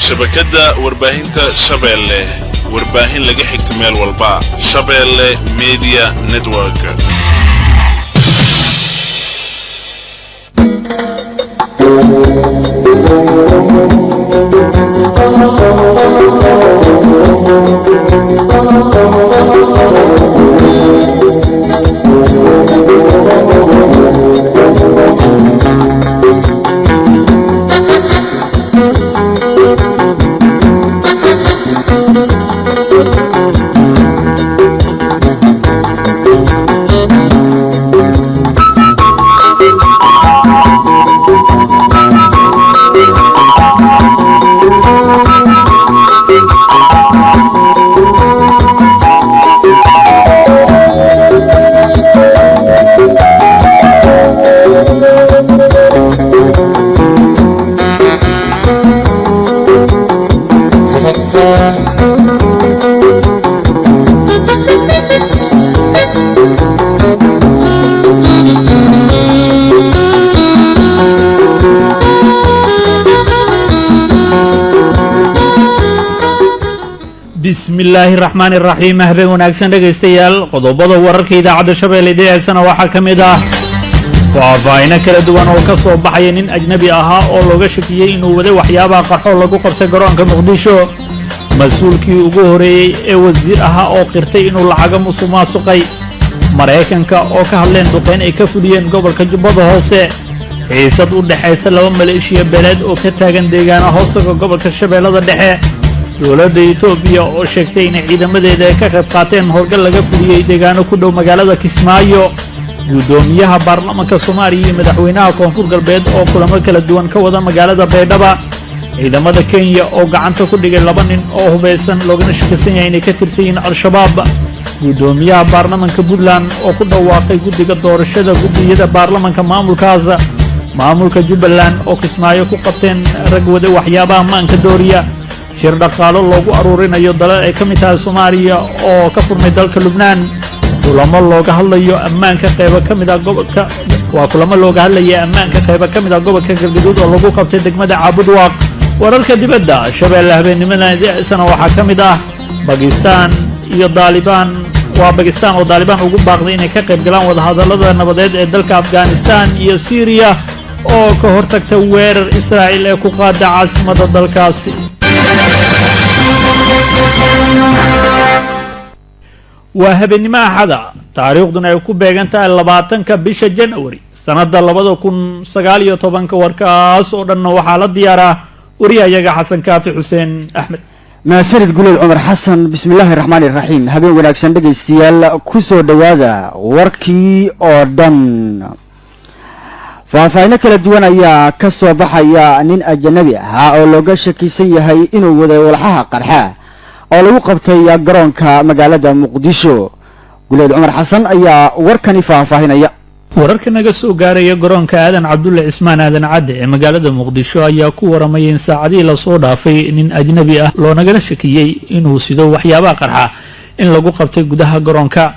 Shabakadda warbaahinta Shabeelle, warbaahin laga xigta meel walba. Shabeelle Media Network. Bismillaahi raxmaani raxiim. Habeen wanaagsan dhegaystayaal. Qodobada wararka idaacadda Shabeelle idihaysana waxaa ka mid ah faahfaahino kala duwan oo ka soo baxaya nin ajnabi ahaa oo looga shakiyey inuu waday waxyaabaha qarxoo lagu qabtay garoonka Muqdisho, mas-uulkii ugu horeeyey ee wasiir ahaa oo qirtay inuu lacago musuq maasuqay, Maraykanka oo ka hadleen duqeyn ay ka fuliyeen gobolka Jubbada Hoose, xiisad u dhexaysa laba maleeshiya beeleed oo ka taagan deegaana hoostaga gobolka Shabeellada Dhexe, dowladda Etoobiya oo sheegtay inay ciidamadeeda ay ka qayb qaateen howlgal laga fuliyey deegaano ku dhow magaalada Kismaayo, guddoomiyaha baarlamanka Soomaaliya iyo madaxweynaha Koonfur Galbeed oo kulamo kala duwan ka wada magaalada Baydhaba, ciidamada Kenya oo gacanta ku dhigay laba nin oo hubaysan loogana shakisan yahay inay ka tirsan yihiin Al-Shabaab, guddoomiyaha baarlamanka Puntland oo ku dhawaaqay guddiga doorashada guddiyada baarlamanka maamulkaas, maamulka Jubbaland oo Kismaayo ku qabteen rag wada waxyaabaha maanka dooriya, shir dhaqaalo loogu aruurinayo dalal ay ka mid tahay Soomaaliya oo ka furmay dalka Lubnaan, kulamo looga hadlayo ammaanka qaybo ka mid ah gobolka, waa kulamo looga hadlaya ammaanka qaybo ka mid ah gobolka Galgaduud oo lagu qabtay degmada Caabudwaaq. Wararka dibadda Shabeelle habeennimada isana waxaa ka mid ah Bakistan iyo Daalibaan, waa Bakistan oo Daalibaan ugu baaqday inay ka qayb galaan wadahadallada nabadeed ee dalka Afghanistan, iyo Syriya oo ka hortagta weerar Israa'iil ee ku qaada caasimada dalkaasi. Waa habeennimo Axada, taariikhduna ay ku beegan tahay 20-ka bisha Janawari sanadda 2019-ka. Warkaas oo dhanna waxaa la diyaaraa wariyahayaga Xasan Kaafi Xuseen Axmed. Mahadsanid Guleed Cumar Xasan. Bismillaahi raxmaani raxiim. Habeen wanaagsan dhegaystayaal, kusoo dhowaada warkii oo dhan. Faahfaahino kala duwan ayaa ka soo baxaya nin ajanabi ahaa oo looga shakisan yahay inuu waday walxaha qarxa oo lagu qabtay garoonka magaalada Muqdisho. Guleed Cumar Xasan ayaa warkani faahfaahinaya. Wararka naga soo gaaraya garoonka Aadan Cabdulle Cismaan, Aadan Cadde, ee magaalada Muqdisho ayaa ku waramaya in saacadihii lasoo dhaafay nin ajnabi ah loonagala shakiyey inuu sido waxyaabaha qarxa in lagu qabtay gudaha garoonka.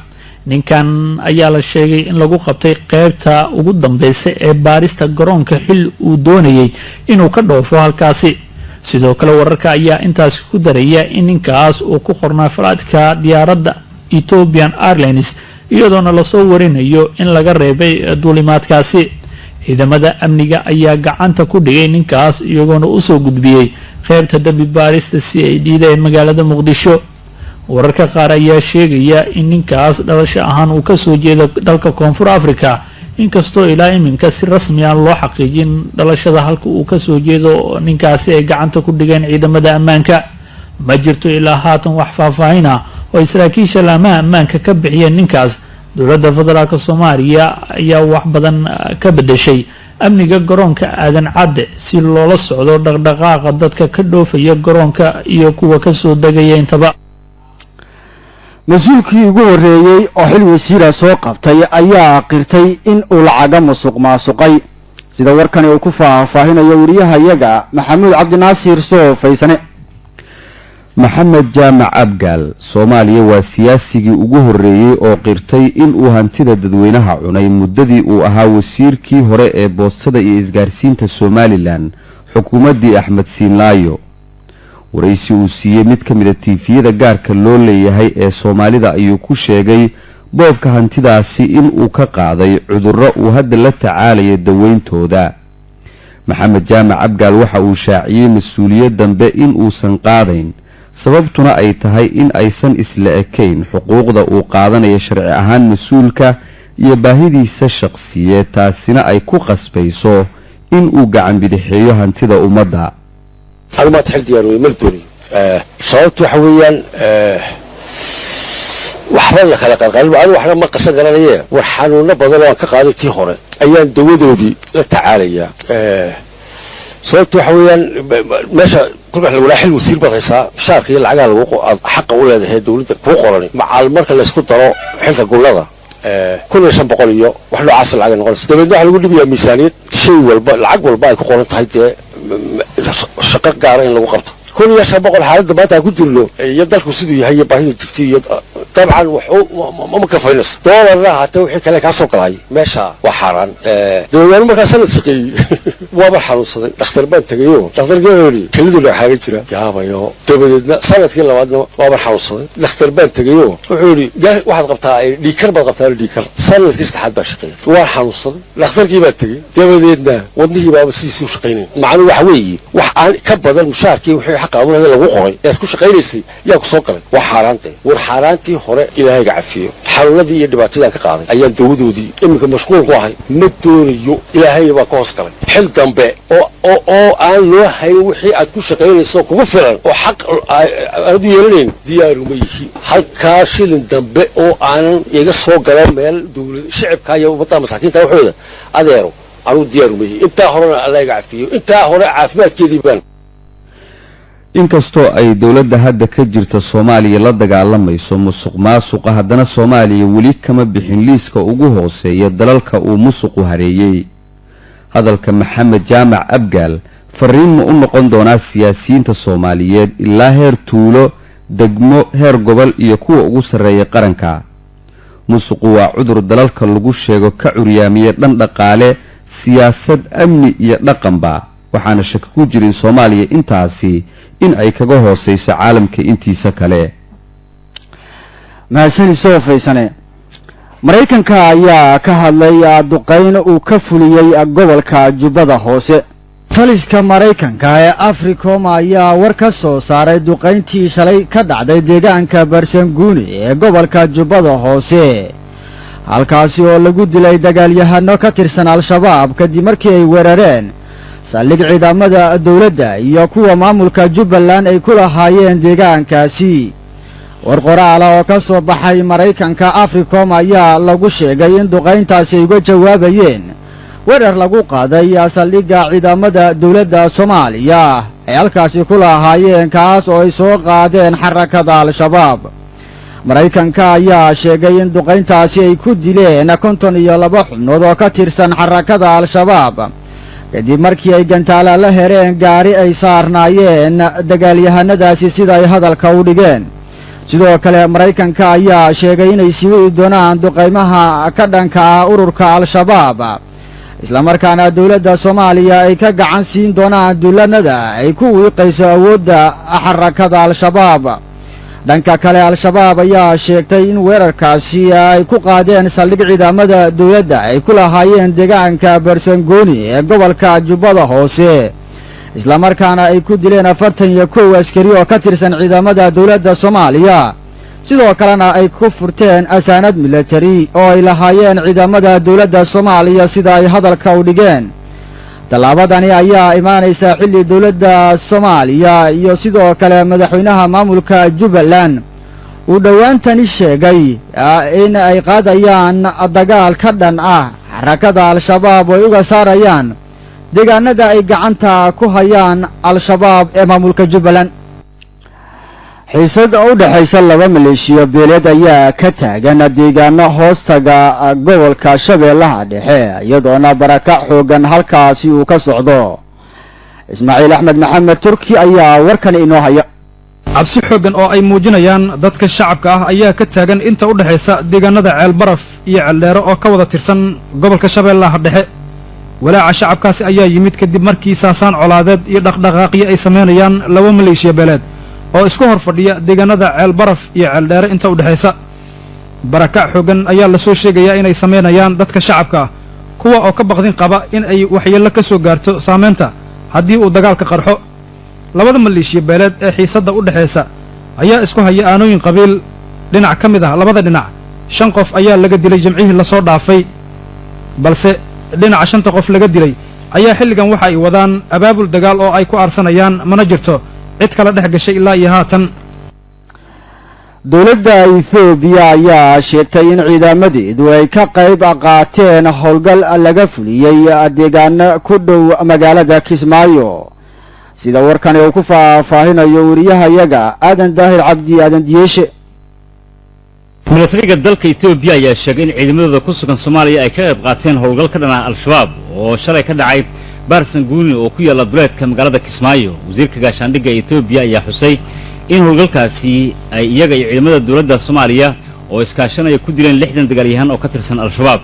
Ninkan ayaa la sheegay in lagu qabtay qeybta ugu dambeysa ee baarista garoonka xil uu doonayay inuu ka dhoofo halkaasi. Sidoo kale wararka ayaa intaasi ku daraya in ninkaas uu ku qornaa falaadka diyaaradda Ethiopian Airlines, iyadoona lasoo warinayo in laga reebay duulimaadkaasi. Ciidamada amniga ayaa gacanta ku dhigay ninkaas, iyagoona usoo gudbiyey qeybta dambi baarista si ay dhiida ee magaalada Muqdisho. Wararka qaar ayaa sheegaya in ninkaas dhalasho ahaan uu kasoo jeedo dalka Koonfur Africa, inkastoo ilaa iminka si rasmi aan loo xaqiijin dhalashada halka uu kasoo jeedo ninkaasi ay gacanta ku dhigeen ciidamada ammaanka. Ma jirto ilaa haatan wax faahfaahin ah oo ay saraakiisha laamaha ammaanka ka bixiyeen ninkaas. Dowladda federaalk Soomaaliya ayaa wax badan ka bedeshay amniga garoonka Aadan Cadde si loola socdo dhaqdhaqaaqa dadka ka dhoofaya garoonka iyo kuwa kasoo degaya intaba. Mas-uulkii ugu horreeyey oo xil wasiira soo qabtay ayaa qirtay in uu lacaga musuq maasuqay, sida warkani uu ku faahfaahinayo wariyahayaga Maxamuud Cabdinaasir Soo Faysane. Maxamed Jaamac Abgaal Soomaaliya waa siyaasigii ugu horreeyey oo qirtay inuu hantida dadweynaha cunay muddadii uu ahaa wasiirkii hore ee boostada iyo isgaarsiinta Somalilan xukuumaddii Axmed Siinlaayo. Waraysi uu siiyey mid ka mida TV-yada gaarka loo leeyahay ee Soomaalida ayuu ku sheegay boobka hantidaasi in uu ka qaaday cudurro uu hadda la tacaalayo daweyntooda. Maxamed Jaamac Abgaal waxa uu shaaciyey mas-uuliyad dambe in uusan qaadayn, sababtuna ay tahay in aysan isla ekayn xuquuqda uu qaadanayo sharci ahaan mas-uulka iyo baahidiisa shaqsiyeed, taasina ay ku qasbayso in uu gacan bidixeeyo hantida ummadda. Anu maanta xil diyaar wey mana doonayo. Sababtu waxa weeyaan, waxba la kala qarqarin, anu waxna ma qasan garanaye. War xanuuno badan oo aan ka qaaday tii hore ayaan dawadoodii la tacaalayaa. Sababtu waxa weeyaan, meesha kolka lagulaa xil wasiir baad haysaa, mushaarka iyo lacagaha lagu aad xaqa u leedahay dawladda kuu qorani, macaal marka laysku daro xilka gollada, 1500 iyo wax noocaas lacag ay noqonaysa. Dabeedna waxaa lagu dhibayaa miisaaniyad, shay walba, lacag walba ay ku qoran tahay dee shaqo gaara in lagu qabto. 1500 xaaladda maanta aan ku jirno iyo dalku siduu yahay iyo baahida jirtay iyo dabcan waxu ma kafaynayso, doolarna ahaatee wixii kale kaa soo galay meesha waa xaaraan. Dabeedna markaa sanad shaqeeyey waaban xanuunsaday, dhakhtar baan tegayo, dhakhtarkii wuxuu yidhi kelidu dhagxaaga jira, yaabayo. Dabadeedna sanadkii labaadna waaban xanuunsaday, dhakhtar baan tegayo, wuxuu yidhi waxaad qabtaa dhiigkar baad qabtaa, dhiigkar. Sanadkii saddexaad baan shaqeeyey, waan xanuunsaday, dhakhtarkii baan tegey, dabadeedna wadnihii baaba sidiisii u shaqaynayn. Macnuu waxa weeye, wax aan ka badan mushaarkii wixii xaqa aduna lagu qoray ead ku shaqaynaysay yaa ku soo galay, waa xaaraante. War xaaraantii hore ilaahayga cafiyo, xanuunadii iyo dhibaatadii aan ka qaaday ayaan dawadoodii iminka mashquul ku ahay. Ma doonayo, ilaahay baa ka hoos galay, xil dambe oo aan loo hayn wixii aad ku shaqaynayso kugu filan oo xaq aanad u yeelanayn diyaaruma yihi. Halkaa shilin dambe oo aanan iga soo galo meel dawlad shicibka iyo ummadda masaakiinta waxooda, adeero, anuu diyaaruma yihi. Intaa horena alla iga cafiyo, intaa hore caafimaadkeedii baan. Inkastoo ay dowladda hadda ka jirta Soomaaliya la dagaalamayso musuq maasuqa, haddana Soomaaliya weli kama bixin liiska ugu hooseeya dalalka uu musuqu hareeyey. Hadalka Maxamed Jaamac Abgaal fariin ma u noqon doonaa siyaasiyiinta Soomaaliyeed ilaa heer tuulo, degmo, heer gobol iyo kuwa ugu sarreeya qaranka? Musuqu waa cudur dalalka lagu sheego ka curyaamiya dhan dhaqaale, siyaasad, amni iyo dhaqanba, waxaana shaki ku jirin Soomaaliya intaasi in ay kaga hooseyso caalamka intiisa kale. Mahadsanid soo faysane. Maraykanka ayaa ka hadlay duqeyn uu ka fuliyey gobolka Jubbada Hoose. Taliska Maraykanka ee Africom ayaa war ka soo saaray duqayntii shalay ka dhacday deegaanka Barsanguuni ee gobolka Jubbada Hoose, halkaasi oo lagu dilay dagaalyahano ka tirsan Al-Shabaab kadib markii ay weerareen saldhig ciidamada dowladda iyo kuwa maamulka Jubbaland ay ku lahaayeen deegaankaasi. War qoraala oo ka soo baxay Maraykanka Africom ayaa lagu sheegay in duqayntaasi ay uga jawaabayeen weerar lagu qaaday saldhigga ciidamada dowladda Soomaaliya ay halkaasi ku lahaayeen, kaas oo ay soo qaadeen xarakada Al-Shabaab. Maraykanka ayaa sheegay in duqayntaasi ay ku dileen 52 xubnood oo ka tirsan xarakada Al-Shabaab kadib markii ay gantaala la hereen gaari ay saarnaayeen dagaalyahanadaasi, sida ay hadalka u dhigeen. Sidoo kale Maraykanka ayaa sheegay inay sii wadi doonaan duqaymaha ka dhanka ah ururka Al-Shabaab, islamarkaana dowladda Soomaaliya ay ka gacan siin doonaan duulanada ay ku wiiqayso awoodda xarakada Al-Shabaab. Dhanka kale, Al-Shabaab ayaa sheegtay in weerarkaasi ay ku qaadeen saldhig ciidamada dowladda ay ku lahaayeen deegaanka Barsangooni ee gobolka Jubbada Hoose, islamarkaana ay ku dileen 41 askari oo ka tirsan ciidamada dowladda Soomaaliya, sidoo kalena ay ku furteen asaanad milatari oo ay lahaayeen ciidamada dowladda Soomaaliya, sida ay hadalka u dhigeen. Tallaabadani ayaa imaanaysa xilli dowladda Soomaaliya iyo sidoo kale madaxweynaha maamulka Jubbaland uu dhowaantani sheegay in ay qaadayaan dagaal ka dhan ah xarakada Al-Shabaab oo ay uga saarayaan deegaanada ay gacanta ku hayaan Al-Shabaab ee maamulka Jubbaland. Xiisad u dhexaysa laba maleeshiyo beeleed ayaa ka taagan deegaano hoostaga gobolka Shabeellaha Dhexe, iyadoona barakac xoogan halkaasi uu ka socdo. Ismaaciil Axmed Maxamed Turki ayaa warkan inoo haya. Cabsi xooggan oo ay muujinayaan dadka shacabka ah ayaa ka taagan inta u dhexaysa deegaanada Ceelbaraf iyo Ceeldheero oo ka wada tirsan gobolka Shabeellaha Dhexe. Walaaca shacabkaasi ayaa yimid kadib markii saasaan colaadeed iyo dhaqdhaqaaqyo ay sameynayaan laba maleeshiya beeleed oo isku hor fadhiya deegaanada Ceelbaraf iyo Ceeldheere inta u dhexaysa. Barakac xoogan ayaa lasoo sheegayaa inay sameynayaan dadka shacabka ah, kuwa oo ka baqdin qaba in ay waxyeello ka soo gaarto saameynta haddii uu dagaalka qarxo. Labada maleeshiya beeleed ee xiisadda u dhexaysa ayaa isku haya aanooyin qabiil. Dhinac ka mid ah labada dhinac 5 qof ayaa laga dilay Jimcihii lasoo dhaafay, balse dhinaca shanta qof laga dilay ayaa xilligan waxa ay wadaan abaabul dagaal oo ay ku aarsanayaan, mana jirto cid kala dhex gashay ilaa iyo haatan. Dowladda Ethoobiya ayaa sheegtay in ciidamadeedu ay ka qayb qaateen howlgal laga fuliyey deegaano ku dhow magaalada Kismaayo, sida warkani uu ku faahfaahinayo wariyahayaga Aadan Daahir Cabdi Aadan Diyeeshe. Milatariga dalka Etoobiya ayaa sheegay in ciidamadooda ku sugan Soomaaliya ay ka qayb qaateen howlgal ka dhan ah Al-Shabaab oo shalay ka dhacay Baarsanguuni oo ku yaalla duleedka magaalada Kismaayo. Wasiirka gaashaandhigga Etoobiya ayaa xusay in howlgalkaasi ay iyaga iyo ciidamada dowladda Soomaaliya oo iskaashanaya ku dileen 60 dagaalyahan oo ka tirsan Al-Shabaab.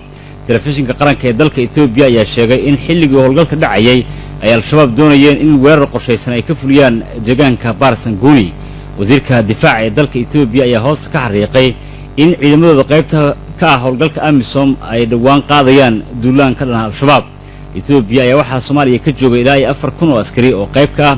Telefishinka qaranka ee dalka Etoobiya ayaa sheegay in xilligii howlgalka dhacayay ay Al-Shabaab doonayeen in weerar qorshaysan ay ka fuliyaan deegaanka Baarsanguuni. Wasiirka difaaca ee dalka Etoobiya ayaa hoosta ka xariiqay in ciidamadooda qaybta ka ah howlgalka AMISOM ay dhowaan qaadayaan duulaan ka dhan Al-Shabaab. Etoobiya ayaa waxaa Soomaaliya ka joogay ilaa iyo 4000 oo askari oo qayb ka ah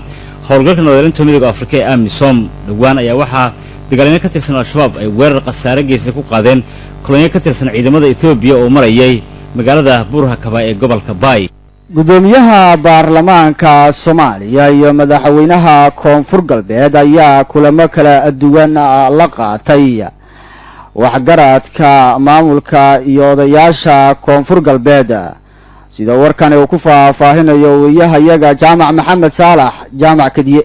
howlgalka nabadalinta Midooda Afrika ee AMISOM. Dhowaan ayaa waxaa dagaalyaano ka tirsan Al-Shabaab ay weerar khasaare geysa ku qaadeen kolonyo ka tirsan ciidamada Etoobiya oo marayay magaalada Buurhakaba ee gobolka Baay. Guddoomiyaha baarlamaanka Soomaaliya iyo madaxweynaha Koonfur Galbeed ayaa kulamo kala duwan la qaatay waxgaradka maamulka iyo odayaasha Koonfur Galbeed, sida warkani uu ku faahfaahinayo wariyahayaga Jaamac Maxamed Saalax Jaamac Kadiye.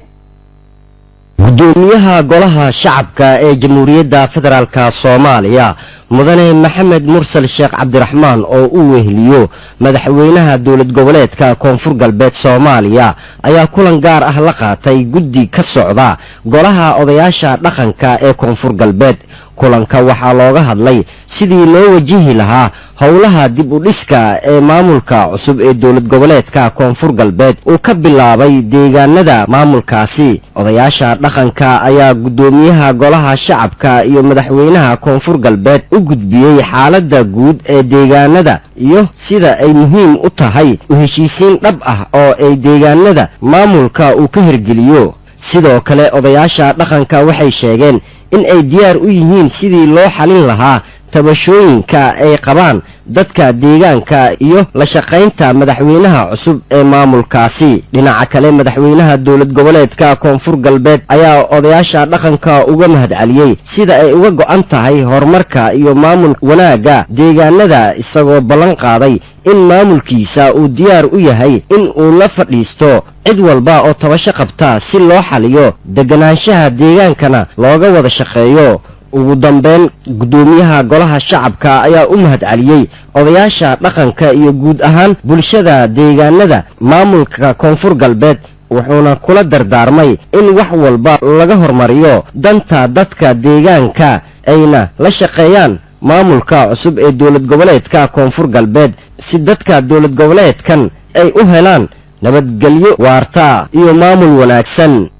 Guddoomiyaha Golaha Shacabka ee Jamhuuriyadda Federaalka Soomaaliya, Mudane Maxamed Mursal Sheekh Cabdiraxmaan, oo u weheliyo madaxweynaha Dowlad Goboleedka Koonfur Galbeed Soomaaliya, ayaa kulan gaar ah la qaatay guddi ka socda golaha odayaasha dhaqanka ee Koonfur Galbeed. Kulanka waxaa looga hadlay sidii loo wajihi lahaa howlaha dib u dhiska ee maamulka cusub ee Dowlad Goboleedka Koonfur Galbeed uu ka bilaabay deegaanada maamulkaasi. Odayaasha dhaqanka ayaa guddoomiyaha Golaha Shacabka iyo madaxweynaha Koonfur Galbeed u gudbiyey xaaladda guud ee deegaanada iyo sida ay muhiim u tahay u heshiisiin dhab ah oo ay deegaanada maamulka uu ka hirgeliyo. Sidoo kale odayaasha dhaqanka waxay sheegeen in ay diyaar u yihiin sidii loo xalin lahaa tabashooyinka ay qabaan dadka deegaanka iyo la shaqaynta madaxweynaha cusub ee maamulkaasi. Dhinaca kale, madaxweynaha Dowlad Goboleedka Koonfur Galbeed ayaa odayaasha dhaqanka uga mahadceliyey sida ay uga go'an tahay horumarka iyo maamul wanaagga deegaanada, isagoo ballan qaaday in maamulkiisa uu diyaar u yahay in uu la fadhiisto cid walba oo tabasho qabta si loo xaliyo, deganaanshaha deegaankana looga wada shaqeeyo. Ugu dambeyn, guddoomiyaha Golaha Shacabka ayaa u mahadceliyey odayaasha dhaqanka iyo guud ahaan bulshada deegaanada maamulka Koonfur Galbeed, wuxuuna kula dardaarmay in wax walba laga hormariyo danta dadka deegaanka, ayna la shaqeeyaan maamulka cusub ee Dowlad Goboleedka Koonfur Galbeed, si dadka dowlad goboleedkan ay u helaan nabadgelyo waarta iyo maamul wanaagsan.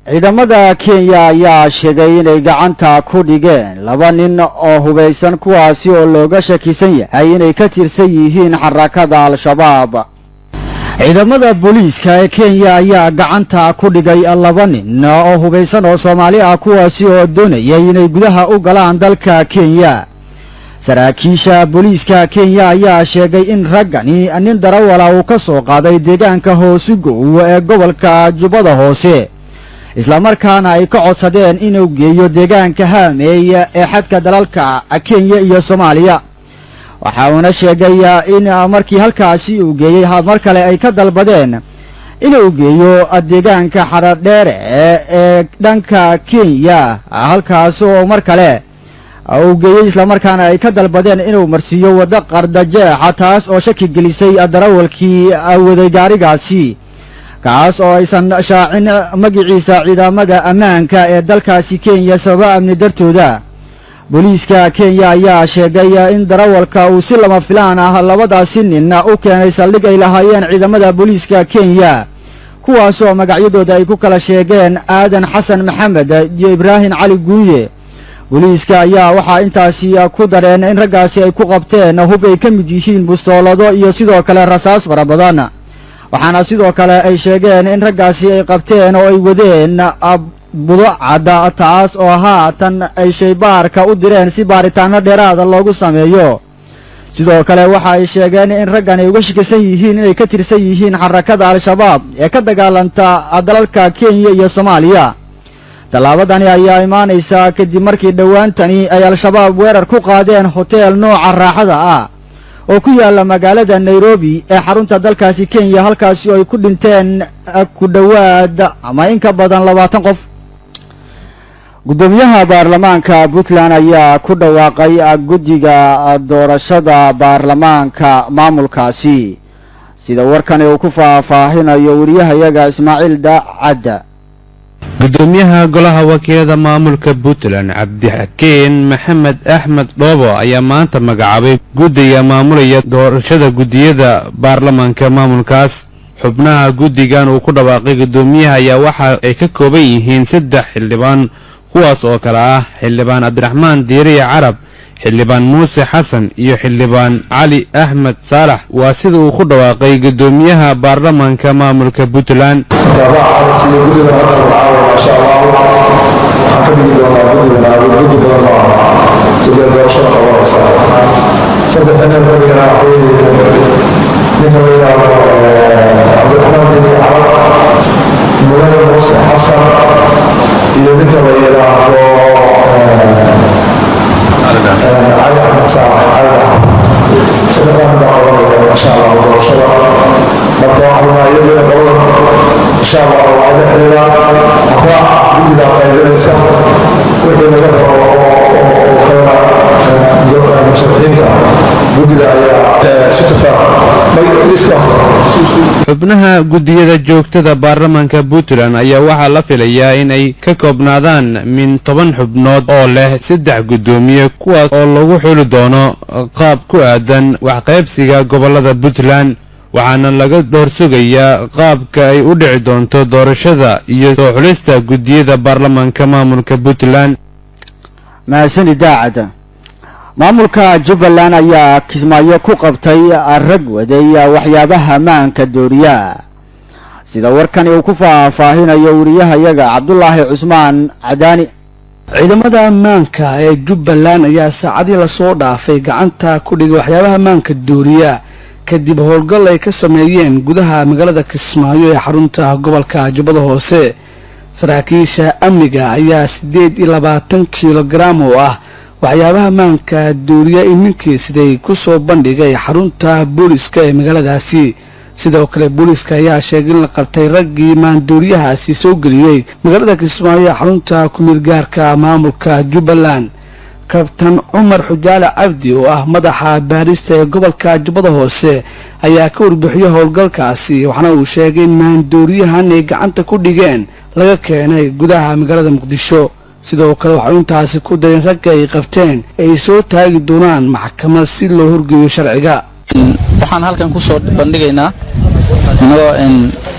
Ciidamada Kenya ayaa sheegay inay gacanta ku dhigeen laba nin oo hubaysan, kuwaasi oo looga shakisan yahay inay ka tirsan yihiin xarakada Al-Shabaab. Ciidamada booliiska ee Kenya ayaa gacanta ku dhigay laba nin oo hubaysan oo Soomaali ah, kuwaasi oo doonayay inay gudaha u galaan dalka Kenya. Saraakiisha booliiska Kenya ayaa sheegay in raggani nin darawala uu ka soo qaaday deegaanka Hoosugow ee gobolka Jubbada Hoose, islamarkaana ay ka codsadeen inuu geeyo deegaanka Haameey ee xadka dalalka Kenya iyo Soomaaliya. Waxa uuna sheegay in markii halkaasi uu geeyey mar kale ay ka dalbadeen inuu geeyo deegaanka Xaradheere ee dhanka Kenya, halkaas oo mar kale uu geeyey, islamarkaana ay ka dalbadeen inuu marsiiyo waddo qardajeexa, taas oo shaki gelisay darawalkii waday gaarigaasi, kaas oo aysan shaacin magiciisa ciidamada ammaanka ee dalkaasi Kenya sababa amni dartooda. Booliiska Kenya ayaa sheegay in darawalka uu si lama filaan ah labadaasi nin u keenay saldhig ay lahaayeen ciidamada booliiska Kenya, kuwaasoo magacyadooda ay ku kala sheegeen Aadan Xasan Maxamed iyo Ibraahim Cali Guunye. Booliiska ayaa waxaa intaasi ku dareen in raggaasi ay ku qabteen hub ay ka mid yihiin bustoolado iyo sidoo kale rasaas fara badan, waxaana sidoo kale ay sheegeen in raggaasi ay qabteen oo ay wadeen budo cadda, taas oo haatan ay shaybaarka u direen si baaritaano dheeraada loogu sameeyo. Sidoo kale waxa ay sheegeen in raggan ay uga shakisan yihiin inay ka tirsan yihiin xarakada Al-Shabaab ee ka dagaalanta dalalka Kenya iyo Soomaaliya. Tallaabadani ayaa imaanaysaa kadib markii dhowaantani ay Al-Shabaab weerar ku qaadeen hoteel nooca raaxada ah oo ku yaala magaalada Nairobi ee xarunta dalkaasi Kenya, halkaasi oo ay ku dhinteen ku dhowaad ama in ka badan 20 qof. Gudoomiyaha baarlamaanka Puntland ayaa ku dhawaaqay guddiga doorashada baarlamaanka maamulkaasi, sida warkani uu ku faahfaahinayo wariyahayaga Ismaaciil Daacadda. Gudoomiyaha golaha wakiilada maamulka Puntland Cabdixakiin Maxamed Axmed Dhoobo ayaa maanta magacaabay guddiga maamulaya doorashada guddiyada baarlamaanka maamulkaas. Xubnaha guddigan uu ku dhawaaqay gudoomiyaha ayaa waxa ay ka kooban yihiin 3 xildhibaan, kuwaas oo kale ah xildhibaan Cabdiraxmaan Diiriye Carab, xildhibaan Muuse Xasan iyo xildhibaan Cali Axmed Saalax. Waa sida uu ku dhawaaqay gudoomiyaha baarlamaanka maamulka Puntland. Mutaabaca cali siiyo guddidan hadda caawa, maasha Allah, waxaan ka dhigi doonaa guddidan guddi badan oo guddiga doorashada qabanaysa. 3 nin ka dhiganaa waxa weeye ninka la yidhaahdo Cabdiraxmaan Diiriye Carab, mudane Muuse Xasan iyo ninka la yidhaahdo Cali Axmed Saalax. Cali Dhaxal, saddexdan baa qabanaya insha Allah doorashada. Marka waxaan rabnaa iyaguna qolada insha Allah waxay la xiriiraan habraaca guddidaa qaybinaysa wixii laga rabo oo kalena musharaxiinta guddida ayaa si tafaa. Xubnaha guddiyada joogtada baarlamaanka Puntland ayaa waxaa la filayaa in ay ka koobnaadaan min 10 xubnood oo leh 3 guddoomiye, kuwaas oo lagu xuli doono qaab ku aadan waxqaybsiga gobolada Puntland, waxaana laga door sugayaa qaabka ay u dhici doonto doorashada iyo soo xulista guddiyada baarlamaanka maamulka Puntland. Mahadsan idaacadda. Maamulka Jubbaland ayaa Kismaayo ku qabtay rag waday waxyaabaha maanka dooriya, sida warkani uu ku faahfaahinayo wariyahayaga Cabdulaahi Cusmaan Cadaani. Ciidamada ammaanka ee Jubbaland ayaa saacadii lasoo dhaafay gacanta ku dhigay waxyaabaha maanka dooriya kadib howlgal ay ka sameeyeen gudaha magaalada Kismaayo ee xarunta gobolka Jubbada Hoose. Saraakiisha amniga ayaa 28 kilogaram oo ah waxyaabaha maanka dooriya in ninkii siday ku soo bandhigay xarunta booliska ee magaaladaasi. Sidoo kale booliska ayaa sheegay in la qabtay raggii maandooriyahaasi soo geliyey magaalada Kismaayo ee xarunta kumeel gaarka maamulka Jubbaland. Kabtan Cumar Xujaale Cabdi oo ah madaxa baarista ee gobolka Jubbada Hoose ayaa ka warbixiyey howlgalkaasi, waxaana uu sheegay in maandooriyahan ay gacanta ku dhigeen laga keenay gudaha magaalada Muqdisho. Sidoo kale waxay intaasi ku dareen ragga ay qabteen ay soo taagi doonaan maxkamad si loo horgeeyo sharciga. Waxaan halkan ku soo bandhigaynaa inagoo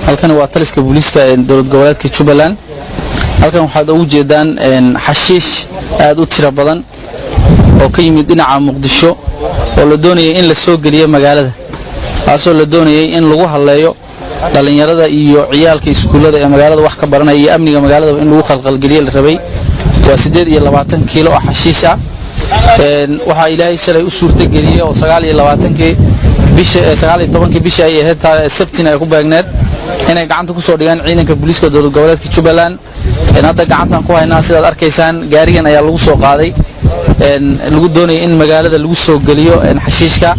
halkani waa taliska booliiska ee dowlad goboleedka Jubbaland. Halkan waxaad ugu jeedaan xashiish aad u tiro badan oo ka yimid dhinaca Muqdisho oo la doonayay in la soo geliyo magaalada, taasoo la doonayay in lagu halleeyo dhallinyarada iyo ciyaalka iskuullada ee magaalada wax ka baranaya iyo amniga magaalada in lagu khalkhalgeliyo la rabay. Waa 28 kiilo oo xashiish ah. Waxaa Ilaahay shalay u suurtageliyey oo 29-kii bisha, 19-kii bisha ay ahayd, Sabtina ay ku beegneed, inay gacanta ku soo dhigaan ciidanka booliiska dowlad goboleedka Jubbaland. Hadda gacantan ku haynaa, sidaad arkaysaan gaarigan ayaa lagu soo qaaday, lagu doonayay in magaalada lagu soo geliyo xashiishka.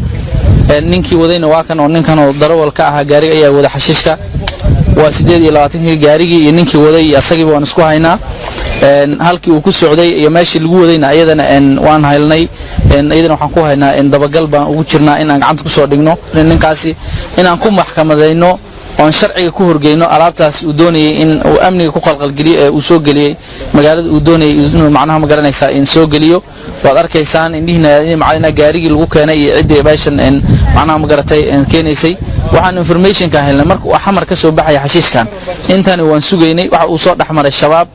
Ninkii wadayna waa kan, oo ninkan oo darawal ka ahaa gaariga ayaa wada xashiishka. Waa 28-kii gaarigii iyo ninkii waday iyo asagiiba waan isku haynaa. Halkii uu ku socday iyo meeshii lagu wadayna iyadana waan haylnay, iyadana waxaan ku haynaa dabagal baan ugu jirnaa in aan gacanta kusoo dhigno ninkaasi, inaan ku maxkamadayno Oon sharciga ku horgeyno alaabtaas uu doonayay in uu amniga ku qalqalgeliyo ee uu soo geliyey magaalada, uu doonayay inuu macnaha, ma garanaysaa, in soo geliyo. Waad arkaysaan indhihiina macalina gaarigii lagu keenay iyo ciddii meeshan macnaha, ma garatay, keenaysay. Waxaan informationka helnay marka uu Xamar ka soo baxaya xashiishkan. Intani waan sugaynay. Waxa uu soo dhexmaray Shabaab,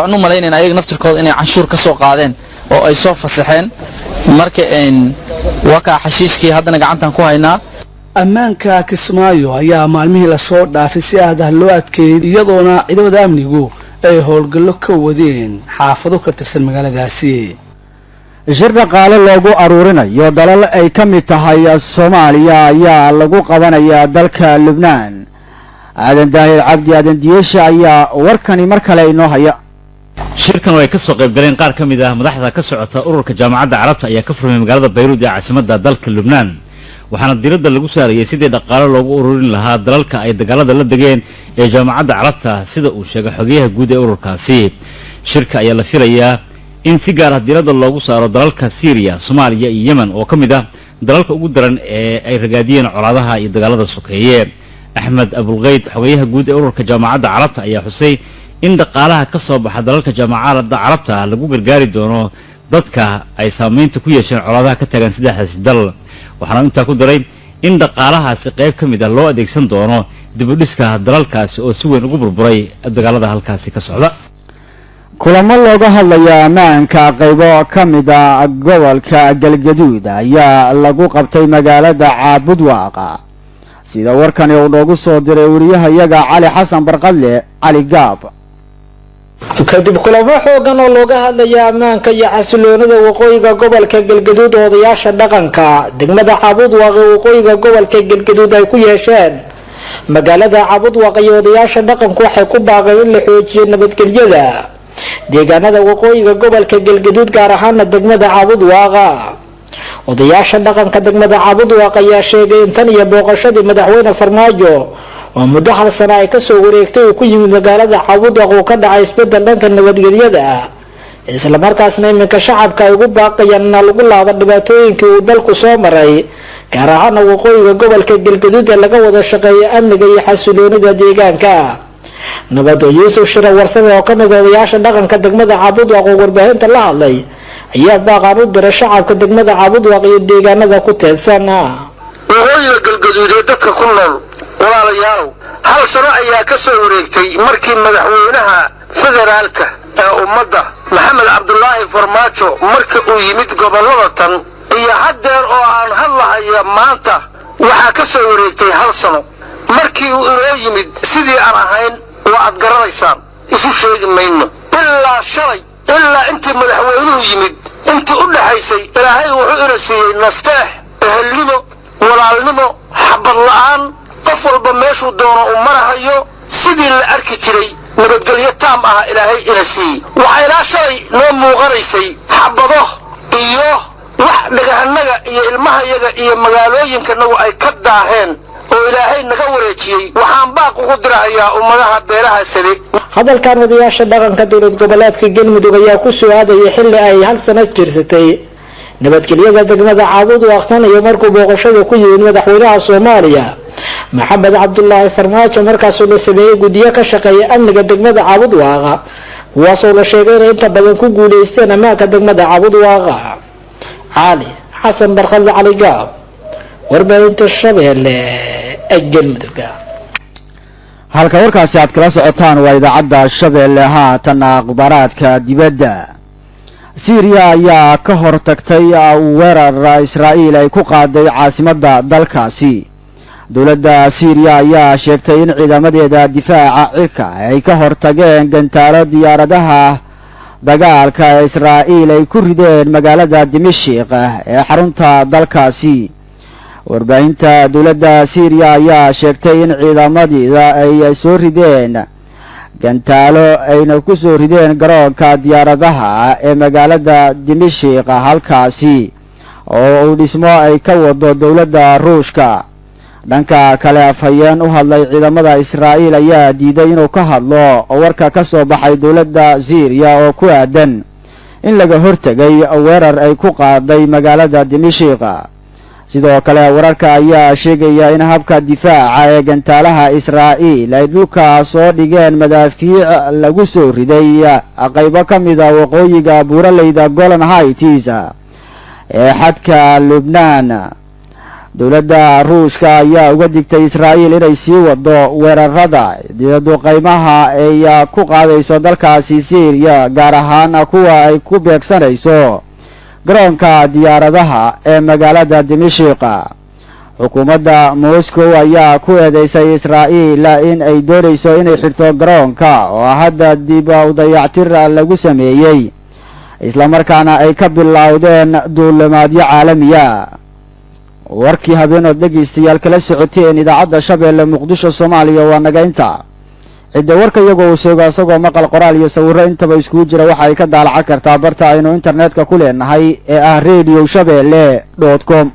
aan u malaynayna ayaga naftirkooda inay canshuur ka soo qaadeen oo ay soo fasaxeen. Marka waa kaa xashiishkii haddana gacantan ku haynaa. Ammaanka Kismaayo ayaa maalmihii lasoo dhaafay si aad ah loo adkeeyey, iyadoona ciidamada amnigu ay howlgallo ka wadeen xaafado ka tirsan magaaladaasi. Shir dhaqaale loogu aruurinayo dalal ay ka mid tahay Soomaaliya ayaa lagu qabanayaa dalka Lubnaan. Aadan Daahir Cabdi Aadan Diyeesha ayaa warkani mar kale inoo haya. Shirkan oo ay ka soo qayb galeen qaar ka mid ah madaxda ka socota ururka Jaamacadda Carabta ayaa ka furmay magaalada Bayruud ee caasimadda dalka Lubnaan, waxaana diiradda lagu saarayay sidii dhaqaale loogu ururin lahaa dalalka ay dagaalada la degeen ee Jaamacadda Carabta, sida uu sheegay xogeyaha guud ee ururkaasi. Shirka ayaa la filayaa in si gaar ah diiradda loogu saaro dalalka Siiriya, Soomaaliya iyo Yemen oo ka mid ah dalalka ugu daran ee ay ragaadiyeen colaadaha iyo dagaalada sokeeye. Axmed Abulkeyd, xogeyaha guud ee ururka Jaamacadda Carabta, ayaa xusay in dhaqaalaha ka soo baxa dalalka Jaamacadda Carabta lagu gargaari doono dadka ay saameynta ku yeesheen colaadaha ka taagan saddexdaasi dal. Waxaana intaa ku daray in dhaqaalahaasi qayb ka mid ah loo adeegsan doono dibudhiska dalalkaasi oo si weyn ugu burburay dagaalada halkaasi ka socda. Kulamo looga hadlaya ammaanka qaybo ka mida gobolka Galgaduud ayaa lagu qabtay magaalada Caabudwaaqa, sida warkani uu noogu soo diray wariyahayaga Cali Xasan Barqadle, Cali Gaab. Kadib kulamo xoogan oo looga hadlaya ammaanka iyo xasiloonida waqooyiga gobolka Galgaduud oo odayaasha dhaqanka degmada Caabudwaaq ee waqooyiga gobolka Galgaduud ay ku yeesheen magaalada Caabudwaaq iyo odayaasha dhaqanku waxay ku baaqeen in la xoojiyo nabadgelyada deegaanada waqooyiga gobolka Galgaduud, gaar ahaana degmada Caabudwaaqa. Odayaasha dhaqanka degmada Caabudwaaq ayaa sheegay in tan iyo booqashadii madaxweyne Farmaajo oo muddo hal sana ay kasoo wareegtay uu ku yimid magaalada Caabudwaaq uu ka dhacay isbedel dhanka nabadgelyada ah, islamarkaasna iminka shacabka ay ugu baaqayaan ina lagu laabo dhibaatooyinkii uu dalku soo maray, gaar ahaana waqooyiga gobolka Galgaduud, ee laga wada shaqeeyo amniga iyo xasiloonida deegaanka. Nabado Yuusuf Shira Warsame oo kamid odayaasha dhaqanka degmada Caabudwaaq oo warbaahinta la hadlay ayaa baaqaan u diray shacabka degmada Caabudwaaq iyo deegaanada ku teedsan. Waqooyiga Galgaduud ee dadka ku nool, walaalayaalow, hal sano ayaa ka soo wareegtay markii madaxweynaha federaalka ee ummadda Maxamed Cabdulaahi Farmaajo marka uu yimid gobollada tan iyo haddeer oo aan hadlahaya maanta waxaa ka soo wareegtay hal sano. Markii uu inoo yimid sidii aan ahayn waa aad garanaysaan, isu sheegi mayno. Ilaa shalay, ilaa intii madaxweynuhu yimid intii u dhaxaysay, Ilaahay wuxuu ina siiyey nasteex, ehelnimo, walaalnimo, xabad la'aan, qof walba meeshuu doono uu marahayo, sidii la arki jiray nabadgelyo taam ah Ilaahay ina siiyey. Waxaa ilaa shalay noo muuqanaysay xabado iyo wax dhagahanaga iyo ilmahayaga iyo magaalooyinkanagu ay ka daaheen oo Ilaahay naga wareejiyey. Waxaan baaq ugu dirahayaa ummadaha beelaha sade. Hadalkan odayaasha dhaqanka dowlad goboleedka Galmudug ayaa ku soo aadayay xilli ay hal sano jirsatay nabadgelyada degmada Caabudwaaq tan iyo markuu booqashada ku yimid madaxweynaha Soomaaliya Maxamed Cabdulaahi Farmaajo, markaasoo la sameeyey guddiyo ka shaqeeya amniga degmada Caabudwaaqa, kuwaasoo la sheegay inay inta badan ku guuleysteen ammaanka degmada Caabudwaaqa. Cali Xasan Barkhadle, Cali Gaab, warbaahinta Shabeelle ee Galmudug. Halka warkaasi aad kala socotaan waa idaacadda Shabeelle. Haatan akhbaaraadka dibadda. Siiriya ayaa ka hor tagtay weerar Israa'iil ay ku qaaday caasimadda dalkaasi. Dowladda Siiriya ayaa sheegtay in ciidamadeeda difaaca cirka ay ka hor tageen gantaalo diyaaradaha dagaalka ee Israa'iil ay ku rideen magaalada Dimashiq ee xarunta dalkaasi. Warbaahinta dowladda Siiriya ayaa sheegtay in ciidamadeeda ay soo rideen gantaalo ayna ku soo rideen garoonka diyaaradaha ee magaalada Dimashiq, halkaasi oo uu dhismo ay ka wado dowladda Ruushka. Dhanka kale, afhayeen u hadlay ciidamada Israa'iil ayaa diiday inuu ka hadlo warka ka soo baxay dowladda Siiriya oo ku aadan in laga hortegay weerar ay ku qaaday magaalada Dimashiq. Sidoo kale wararka ayaa sheegaya in habka difaaca ee gantaalaha Israa'iil ay dhulka soo dhigeen madaafiic lagu soo riday qaybo ka mida waqooyiga buuraleyda Golan Heights ee xadka Lubnaan. Dowladda Ruushka ayaa uga digtay Israa'iil inay sii wado weerarada duqeymaha ay ku qaadayso dalkaasi Syriya, gaar ahaan kuwa ay ku beegsanayso garoonka diyaaradaha ee magaalada Dimashq. Xukuumadda Moscow ayaa ku eedeysay Israa'iil in ay doonayso inay xirto garoonka oo hadda dib u dayactir lagu sameeyey, islamarkaana ay ka bilowdeen duulimaadyo caalamiya. Warkii habeenood dhegaystayaal kala socoteen idaacadda Shabeelle Muqdisho Soomaaliya waa naga inta. Cidda warka iyagoo uu seego isagoo maqal, qoraal iyo sawirro intaba iskugu jira waxa ay ka daalacan kartaa barta aynu internetka ku leenahay ee ah radioshabeelle.com.